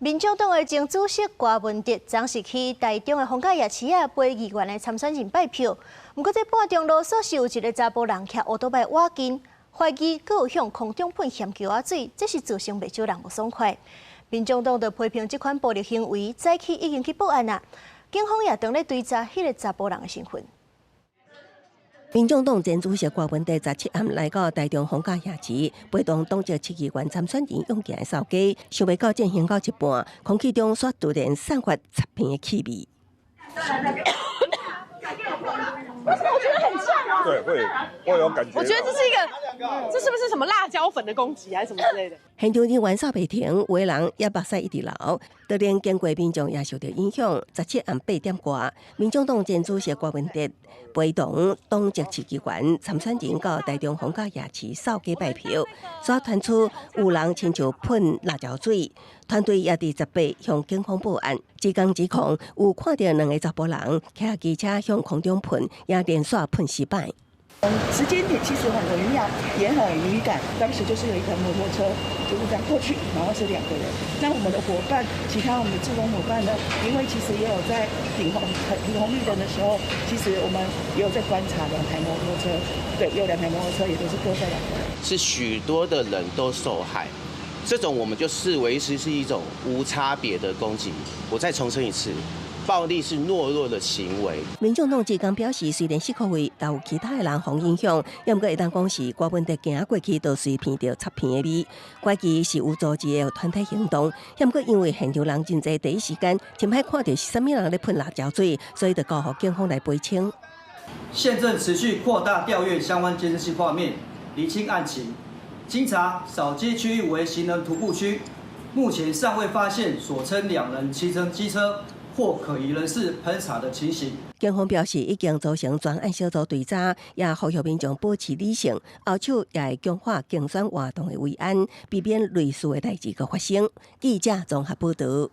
民眾黨的前主席柯文哲，昨昏去台中的逢甲夜市仔，陪議員的參選人拜票。毋過這半中路煞是有一个查埔人騎烏多擺倚近，懷疑閣有向空中噴鹹球仔水，這是造成袂少人無爽快。民眾黨就批評這款暴力行為，早起已經去報案啦。警方也正咧追查彼个查埔人的身份。民眾黨前主席柯文哲17暗來到台中逢甲夜市，陪同黨籍市議員參選人勇健的掃街，想袂到進行到一半，空氣中煞突然散發插片的氣味。為什麼我覺得很嗆啊？對，會有感覺。我覺得這是一個，這是不是什麼辣椒粉的攻擊，還是什麼之類的？現場人員掃袂停，有的人也目屎一直流，就連經過民眾也受到影響。17暗8點外，民眾黨前主席柯文哲陪同黨籍市議員參選人到台中逢甲夜市掃街拜票，煞傳出有人親像噴辣椒水，團隊也佇18向警方報案。職工指控有看著兩個查埔人騎機車向空中噴，也連續噴四擺。時間點其實很微妙，也很敏感。當時就是有一台摩托車就是這樣過去，然後是兩個人。那我們的夥伴，其他我們的志工夥伴呢？因為其實也有在停紅綠燈的時候，其實我們也有在觀察兩台摩托車。對，有兩台摩托車，也都是各載兩個人。是許多的人都受害，這種我們就視為是一種無差別的攻擊。我再重申一次。暴力是懦弱的行為。民眾黨職工表示，雖然四箍位，但有其他的人予影響，也毋過會當講是柯文哲行過去就隨便著插片的味，懷疑是有組織的團體行動。也毋過因為現場人真濟，第一時間真歹看著是啥物人咧噴辣椒水，所以就交予警方來釐清。現正持續擴大調閱相關監視器畫面，釐清案情。經查掃街區域為行人徒步區，目前尚未發現所稱兩人騎乘機車或可疑人士噴灑的情形。警方表示，已經組成專案小組追查，也呼籲民眾保持理性，後手也會強化競選活動的維安，避免類似的代誌閣發生。記者綜合報導。